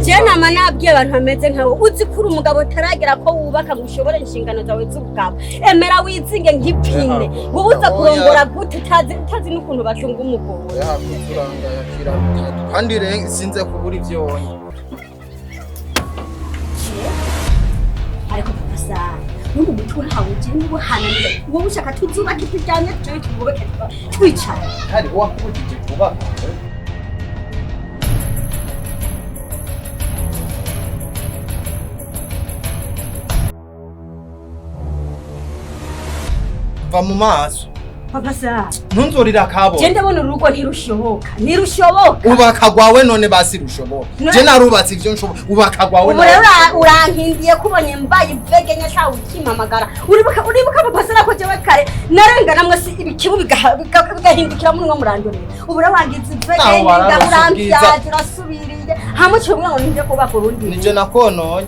Je nama nabwiye abantu bameze nkawe, uzi ko uri umugabo utaragera ko wubaka ngo ushobore inshingano zawe z'ubugabo. Emera wizinge nk'ipine. Wowe uza kurongora gute utazi n'ukuntu bacunga umugore? Yahakuturanga yakira bitatu kandi sinze kubura ivyo wonye. Ariko papa sana, n'ubu mutwe hawe je n'ubuhananire. Wowe ushaka tuzubake turyamye, tuje twubake twicaye? Hari uwakubujije kubaka? Va mu maso. Papa sana, Ntunzurira je akabona. ndabona urugo ntirushoboka, ntirushoboka. Ubaka gwawe none basi rushoboka. Je narubatse ivyo nshoboka, ubaka gwawe. Ubu rero urankindiye ko ubonye mbaye ivegenya sha ukimpamagara. Uribuka papa sana ko jewe kare narengana mwe si ibikibu bigahindukira muri mwe murandorera. Ubu rero wangize Naho ivegenya, wararose ubwiza. urambyaje, urasubiriye hamwe uciye ngo ninje kubaka urundi. Nije nakononye.